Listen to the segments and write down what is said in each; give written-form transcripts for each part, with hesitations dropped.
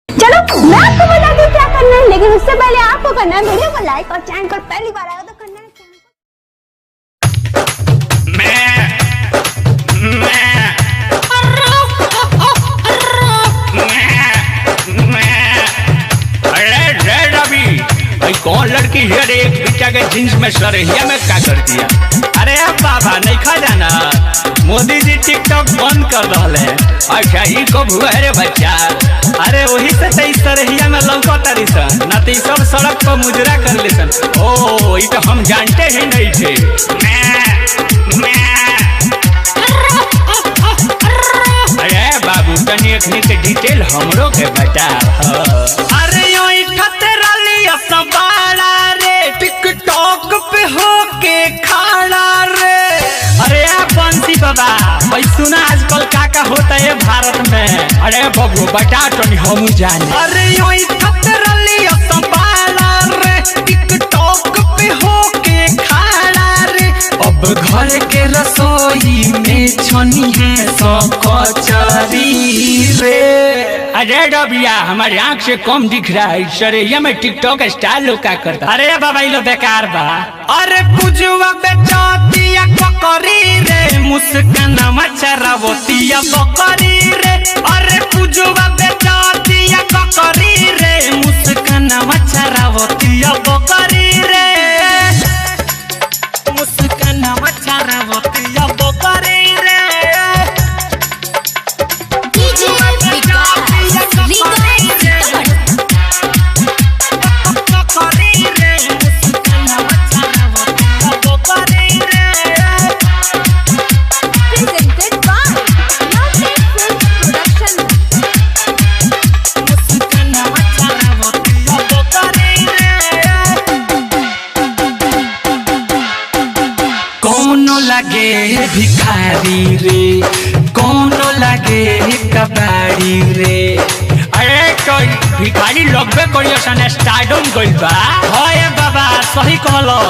चलो मैं आपको बता दूं क्या करना है, लेकिन उससे पहले आपको करना है वीडियो को लाइक और चैनल पर पहली बार आए हो तो करना है channel को अरे रे रवि भाई, कौन लड़की है रे एक बिचा के जींस में सरहिया में का कर दिया? अरे अब बाबा नहीं खा जाना, मोदी जी टिकटॉक बंद कर रहे हैं। अच्छा ये कब हुआ है रे बच्चा? अरे वही से तो इस सरहिया में लौका तारी सन ना तो सब सड़क पर मुजरा कर ले सन। ओ ये तो हम जानते ही नहीं थे। मैं अरे बाबू तनी अखनी के डिटेल हमरो के बता। अरे यो सबाड़ा रे टिकटॉक पे होके खाड़ा रे। अरे बंसी बाबा भाई सुना आजकल का का होता है भारत में? अरे बाबू बता तो नहीं हम जाने। अरे यो सबाड़ा रे टिकटॉक पे होके खाड़ा रे। अब घर के रसोई में छनी है सौ कचरी रे। अरे रबिया हमारे आँख से कम दिख रहा है, सर ये में टिकटॉक स्टार लोग का करता। अरे बाबा ये लो बेकार बा। अरे पुजुआ बेचतिया ककरी रे मुस्कानवा चरावतिया बकरी रे। अरे पुजुआ बेचतिया ककरी रे मुस्कानवा चरावतिया बकरी रे। मुस्कानवा चरावतिया बकरी रे। बकरी रे मुस्कानवा चरावतिया बकरी रे। Presented by Lovely Film Production. मुस्कानवा चरावतिया बकरी रे। कौनो लगे भिखारी रे कौनो लगे कबाड़ी रे। अरे तो भिखारी लगबे करियो सन स्टारडम गइल बा। हाय बाबा सही कहलो।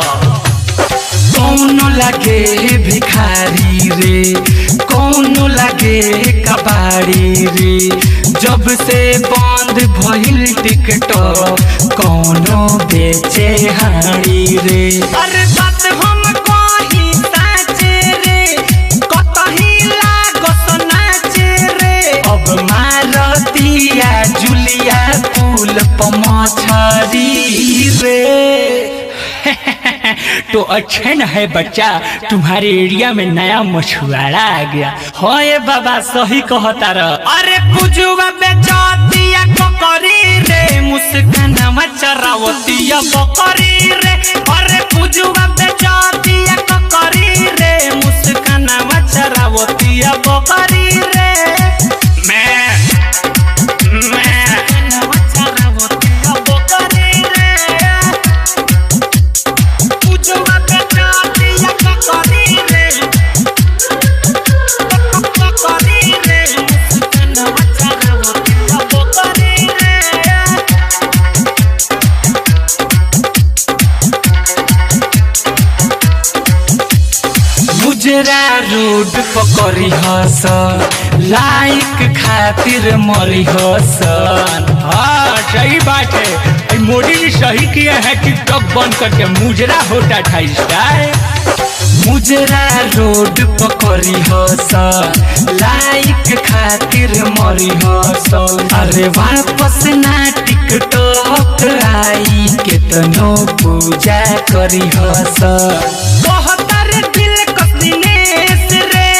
कौनो लगे भिखारी रे कौनो लगे कबाड़ी रे। जब से बंद भइल टिकटॉक कौनो बेचे हाड़ी रे। अरे बात हम कही साचे रे कतही लागस नाचे रे। अब मारतिया जुलिया पुल पमछरी रे। तो अच्छे न है बच्चा, तुम्हारे एरिया में नया मछुआरा आ गया। हाँ ये बाबा सही कहता रह। अरे पुजुआ बेचतिया ककरी रे मुस्कानवा चरावतिया बकरी रे। अरे पुजुआ बेचतिया ककरी रे मुस्कानवा चरावतिया बकरी रे। मैं मुस्कानवा चरावतिया बकरी रे। पुजुआ बेचतिया ककरी रे बकरी रे मुस्कानवा चरावतिया बकरी रे। मुजरा रोड पकड़ी हस लाइक खातिर मरी हस। हाँ सही बात है, ये मोदी जी सही किए हैं टिकटॉक बंद करके मुजरा होता था स्टार। मुजरा रोड पकड़ी हस लाइक खातिर मरी हस। अरे वापस ना टिकटॉक आई केतनो पूजा करी हस। कहतर दिल कसनेस रे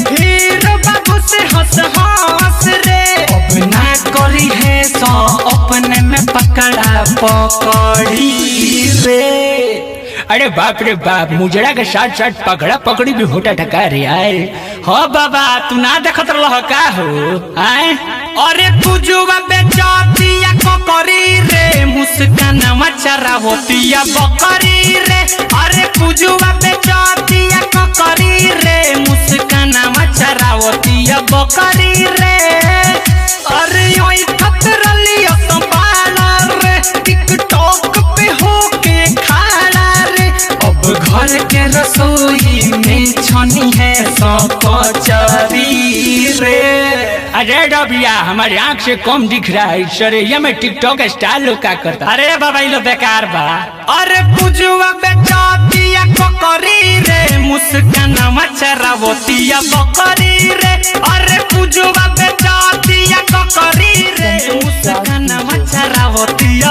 हीरो बाबू से हंस हंस रे। अब ना करी है सो अपने में पकड़ा पकड़ी रे। अरे बाप रे बाप, मुजरा के साथ साथ पकड़ा पकड़ी भी होता था का रे यार? हो बाबा तू ना देखत रह का हो आए? अरे पुजुआ बेचतिया ककरी रे मुस्कानवा चरावतिया बकरी रे। अरे पुजुआ बेचतिया ककरी रे मुस्कानवा चरावतिया बकरी रे। अरे ओई खतरलिया संभाला रे टिकटॉक पे होके खाड़ा रे। अब घर के रसोई में छनी है सौ कचरी रे। अरे रे रबिया, हमारी आंख से कम दिख रहा है, सरैया में टिकटॉक स्टार लोग का करता? अरे बाबा, ये लोग बेकार बा। अरे पुजुआ बेचतिया ककरी रे, मुस्कानवा चरावतिया बकरी रे। अरे पुजुआ बेचतिया ककरी रे, मुस्कानवा चरावतिया।